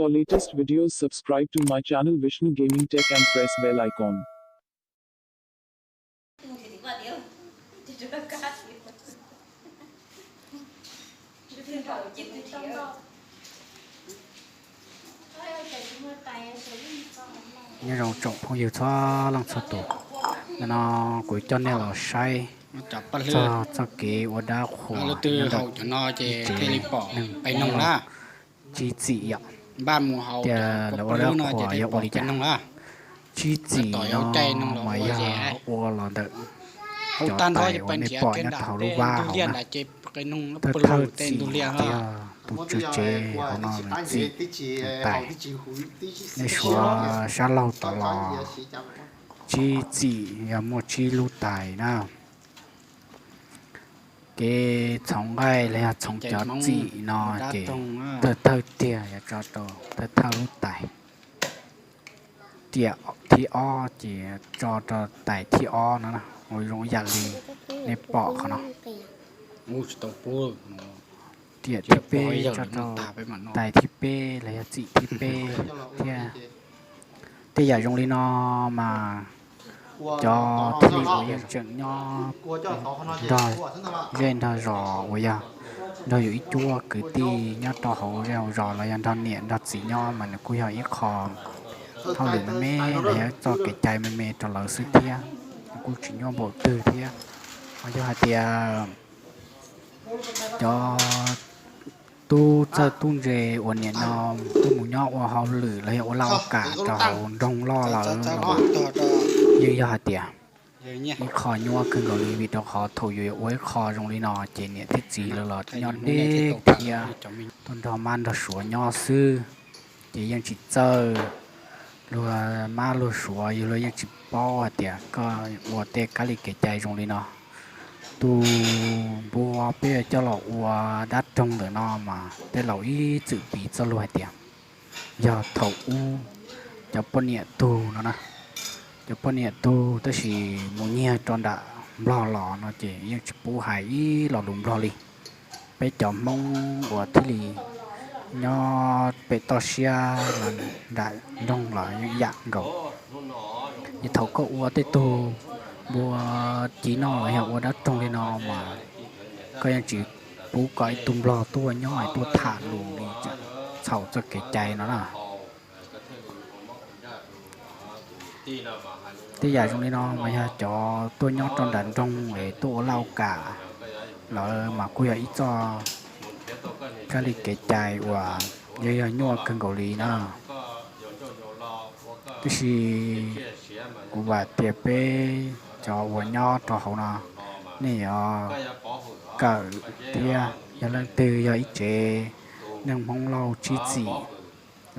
For latest videos, subscribe to my channel Vishnu Gaming Tech and press bell icon. Nyob zoo tsoom phooj ywg txhua leej txhua tus, nim no kuv coj nej los saib txog txoj kev ua dab qhuas nyob ntawm ib tsev neeg Hmoob Lauj tsib txim yom. Tias lawv ua dab qhuas yog ua li cas? Tsib txim no mas yog ua los ntawm cov tais uas nej pom nyob rau hauv lub vab hauv na. Thawj thawj txim ces yog tus tswv tsev hauv no nws txim tais. Nej suav sab laug tod los tsib txim yog muaj tsib lub tais na. Kev txhoov nqaij los yog txhoov cov txim no ces thawj thawj tiag yog tso rau thawj thawj lub tais. Tiam thib ob ces tso rau tais thib ob no, ua zoo yam li nej pom qhov no. Tiam thib peb tso rau tais thib peb los yog txim thib peb thiab. Tej yam zoo li no mas cov thiaj li uas yeej tseem nyob nrog zej nrog zos uas yog nrog yus ib cuab kwv tij nyob rau hauv zej hauv zos los yog nrog niam nrog txiv nyob mas nws kuj yog ib qho hauj lwm me me los yog txoj kev cai me me rau lawv xwb thiab, kuj tsis nyuaj npaum twg thiab. Ho yog hais tias cov tub txawj tub ntse uas nim no tuaj mus nyob ua hauj lwm los yog ua laj ua kam rau hauv nroog loj lawm los yeej yog hais tias ib qho nyuaj kawg nkaus li, vim rau qhov thaum yus yuav ua ib qho zoo li no ces niam thiab txiv lawv los nyob deb thiab, tuaj nrog mab nrog suav nyob xwb. Ces yeej tsis txawj, luag mab luag suav yus luag yeej tsis paub hais tias koj ua tej kab li kev cai zoo li no. Tus npua peb yuav coj los ua dab roog ntawm no mas tej laus ib txwm piv txoj lus hais tias yog thaum ub cov poj niam tug no na, cov poj niam tug tab sis mus nyiag rau nram Nplog los no ces yeej tsis pub hais ib lo lus Nplog li. Peb cov Hmoob uas thiaj li nyob pem toj siab los nram nroog los yeej yam nkaus. Ces thaum koj ua tej tug npua civ noj los yog ua dab roog li no mas koj yeej tsis pub kom ib tug Nplog tuaj nyob es tuaj tham lus li, txhaum txoj kev cai no na. Tej yam zoo li no mas yog cov tuaj nyob rau nram nroog es tuaj ua laj ua kam lawm mas kuj yog ib txoj kab li kev cai uas yog yog nyuaj kawg nkaus li na. Tiam sis kuv vam tias peb cov uas nyob rau hauv no, nej yuav kawm thiab yog leej twg yog ib tsev neeg Hmoob Lauj tsib txim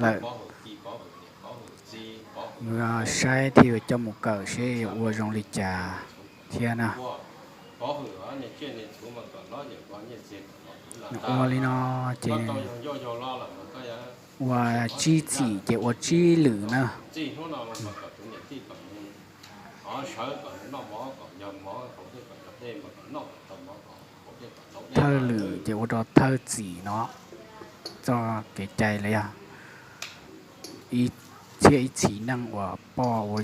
lawm, saib thiab yuav coj mus kawm seb yuav ua zoo li cas thiab na. Nws ua li no ces ua tsib txim ces ua tsib lwm na. Thawj lwm ces ua rau thawj txim no, txoj kev cai los yog ib txhiab ib txhis neej uas poj ua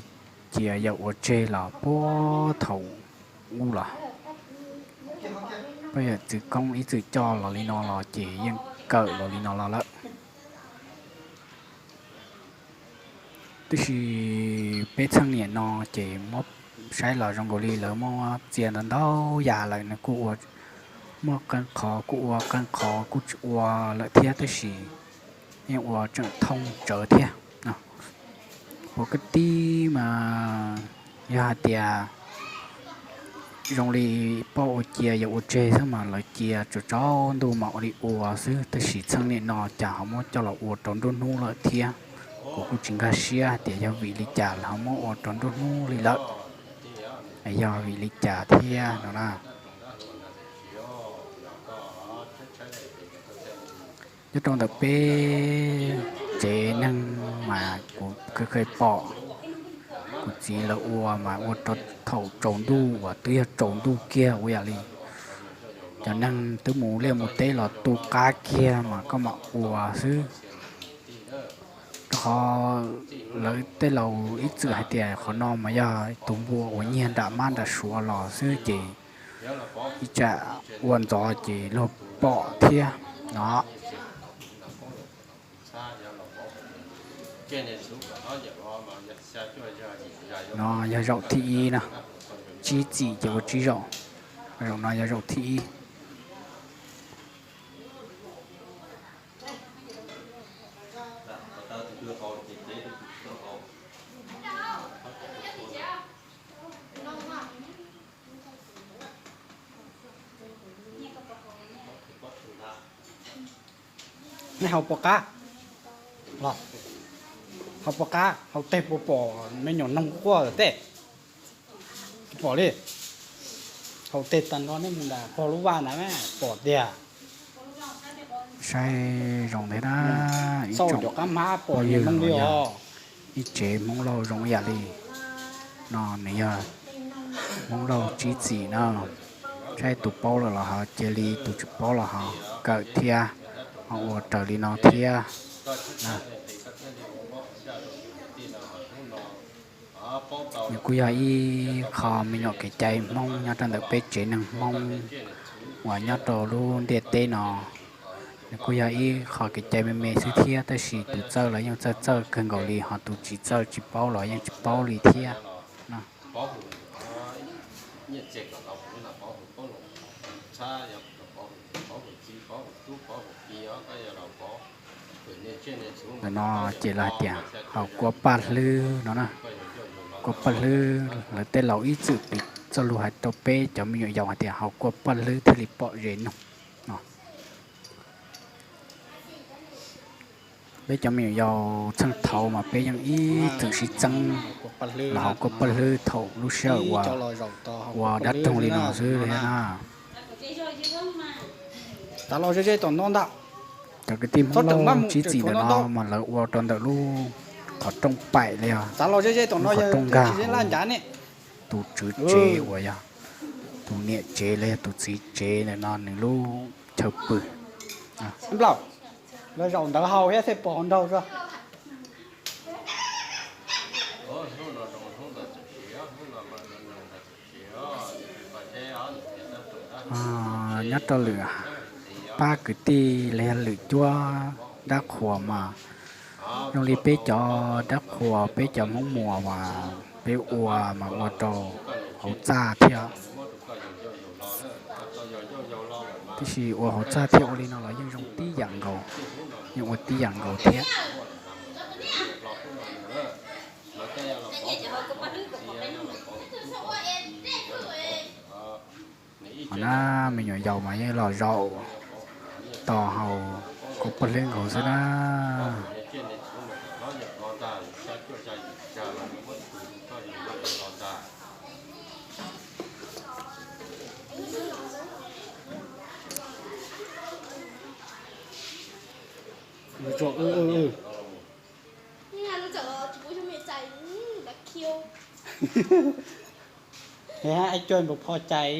cia yawm ua tseg los puag thaum ub los, poj yawm txwv koob ib txwm coj los li no los ces yeej kawm los li no los lawm. Tiam sis peb txheej niam no ces muab saib los zoo nkaus li lawv muab txia ntau ntau yam lawm, nws kuj ua muaj qee qhov kuj ua, qee qhov kuj tsis ua lawm thiab, tab sis yeej ua tseem thoob tsawv thiab. Puas kab tib mas yog hais tias zoo li poj ua cia yawm ua tseg xwb mas lawv cia tsaus tsaus ntuj mas ua li ua xwb, tab sis txheej niam no cas ho muab coj los ua rau nruab hnub lawm thiab. Kuv kuj tsis nkag siab hais tias yog vim li cas lawv ho muab ua rau nruab hnub li lawm, yog vim li cas thiab no na. Nyob rau ntawm peb tsev neeg mas kuv kheev kheev pom kuv txiv lawv ua mas ua rau thaum tsaus ntuj uas twb yog tsaus ntuj kiag ua yam li cov neeg twb mus liaj mus teb los tu qab kiag mas koj mam ua xwb. Qhov lawv tej laus ib txwm hais tias qhov no mas yog tus npua uas nyiag nram mab nram suav los xwb ces ib tsam ua ntxov ces luag pom thiab no. No yog zaum thib ib na, tsib txim ces ua tsib zaum, zaum no yog zaum thib ib. Nej haus puas qab? Los, haus puas qab? Haus teg puas pom me nyuam noog quaj tej? Tsis pom li. Haus teg tag nrho nej mus nram pog lub vaj ntawd pom tiag. Saib zoo thiab na, ib tsoom cov qab hmab pom me nyuam noog li os. Ib tsev Hmoob Lauj zoo ib yam li no, nws yog Hmoob Lauj tsib txim na. Saib tus paub lawm los haus, cia li tus tsis paub los ho kawm thiab, ho ua raws li no thiab. Nws kuj yog ib qho me nyuam kev cai Hmoob nyob rau ntawm peb tsev neeg Hmoob uas nyob rau lub ntiaj teb no. Nws kuj yog ib qho kev cai me me xwb thiab, tab sis tus txawj los yeej txawj txawj kawg nkaus li, ho tus tsis txawj tsis paub los yeej tsis paub li thiab. Ntawm no ces lawv hais tias haus kua paj hlwb no na. Kua paj hlwb lawv tej laus ib txwm piv txoj lus hais rau peb cov me nyuam yaus hais tias haus kua paj hlwb thiaj li pom zes noog no. Peb cov me nyuam yaus txheej thaud mas peb yeej ib txwm sib txeeb los haus kua paj hlwb thaum lub sij hawm uas ua dab roog li no xwb li na. Cov kwv tij Hmoob Lauj tsib txim ntawm no mas lawv ua rau ntawm lub qhov rooj paim li os, lub qhov rooj nkag hauv. Tus tswv tsev uas yog tus niam tsev los yog tus txiv tsev ntawm no nws lub chaw pw. Los zaum ntawd haus thiab thiaj pom nraug. Nyob rau lwm pab kwv tij los yog lwm cuab dab qhuas mas zoo li peb cov dab qhuas peb cov Hmoob Muas mas peb ua mas ua rau hauv txaj thiab. Tiam sis ua hauv txaj thiab ua li no los yeej zoo tib yam nkaus, yeej ua tib yam nkaus thiab. Ho na, me nyuam yaus mas yeej los zaum tos haus kua paj hlwb nkaus xwb na. Ib co npaum pho cai.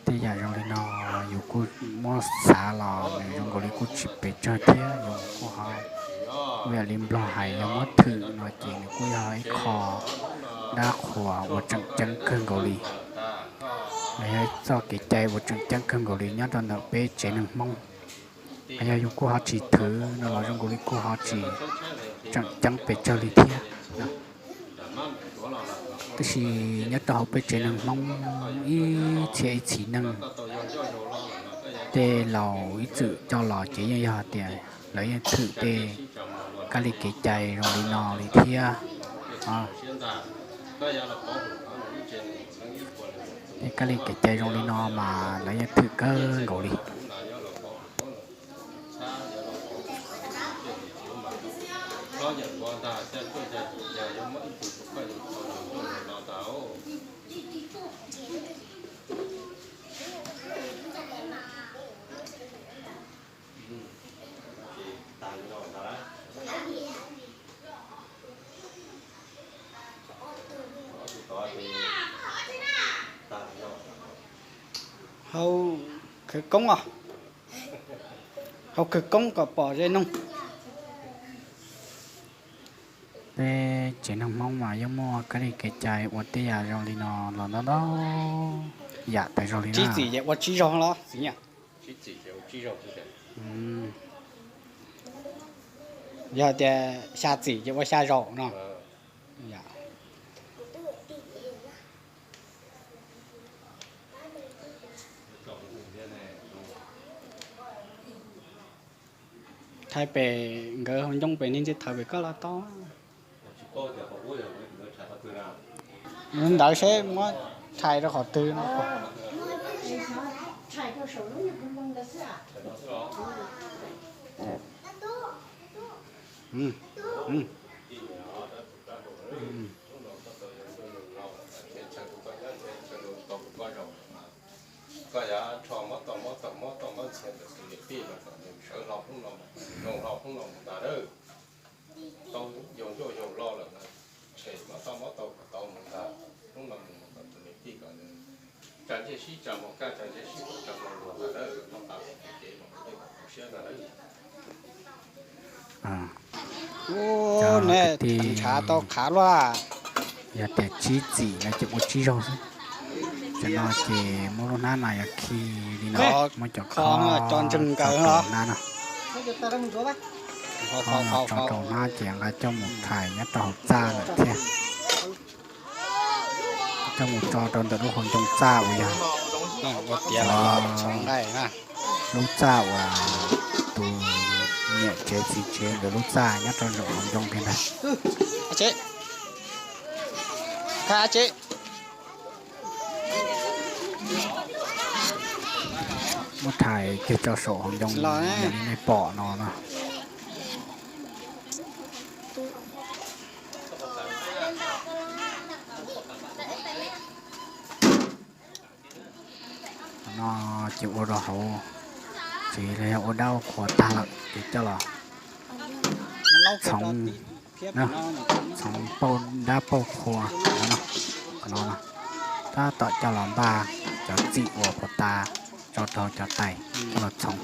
Tej yam zoo li no yus kuj muab xav los nws zoo nkaus li kuj tsis pes tsawg thiab, yus kuj ho ua yam li Nplog hais yog muab thwm no ces nws kuj yog ib qho dab qhuas uas tseem ceeb kawg nkaus li. Nws yog ib txoj kev cai uas tseem ceeb kawg nkaus li nyob rau ntawm peb tsev neeg Hmoob. Yog yus kuj ho tsis thwm no los zoo nkaus li kuj ho tsis tseem ceeb pes tsawg li thiab. Tab sis nyob rau hauv peb tsev neeg Hmoob ib txhia ib txhis neej, tej laus ib txwm coj los ces yeej yog tias lawv yeej thwm tej kab li kev cai zoo li no li thiab. Tej kab li kev cai zoo li no mas lawv yeej thwm kawg nkaus li. Hau khawv koob os, hau khawv koob kom pom ze noog. Peb tsev neeg Hmoob mas yeej muaj kab li kev cai ua tej yam zoo li no los ntau ntau yam tas zog li na. Tsib txim ces ua tsib zaug los txiv. Yog tias xya txim ces ua xya zaum no. Thaij pem nkawd hauv ncoo pem niag ntsis thaum pem koj los tau. Ntawd seb muab thaij rau qhov twg no. Koj yav rho mob tau mob taug mob tau mob ntxhias ntawm tus niam tij los kom nws sawv hlo hnub no, zoo hlo hnub no mus ntag. Tau yog ncauj yog lo lawm na, tshem mob tau mob taug kom tau mus ntag. Hnub no mus kom tus niam tij kom nws tsa ntsej sib tsa mos kaj, tsa ntsej sib tsa mos luag ntag, mob tas kev mas ua tej kom tu siab ntag. Cov kwv tij, ntshav tau qhav luaj. Yog tias tsib txim no ces ua tsib zaug xwb. Tam no ces muab lub hnab no yog khi li no, muab cov khob tso rau hnab no. Khob no tso rau hnab ces nqa coj mus thaij nyob rau hauv txaj lawm thiab. Coj mus tso rau ntawm lub hauv ncoo txaj uas yog lub txaj uas tus niam tsev txiv tsev nkawd lub txaj nyob rau saum hauv ncoo kiag ntag. Muab thaij kiag tso saum hauv ncoo li nej pom no na. Qhov no ces ua rau hauv tsev los yog ua dab ua qhuas tag lawm ces coj los txhoov, txhoov pauj dab pauj qhua no. Qhov no tab tom coj los npaj cov txim uas puas tas tso rau cov tais coj los txhoov.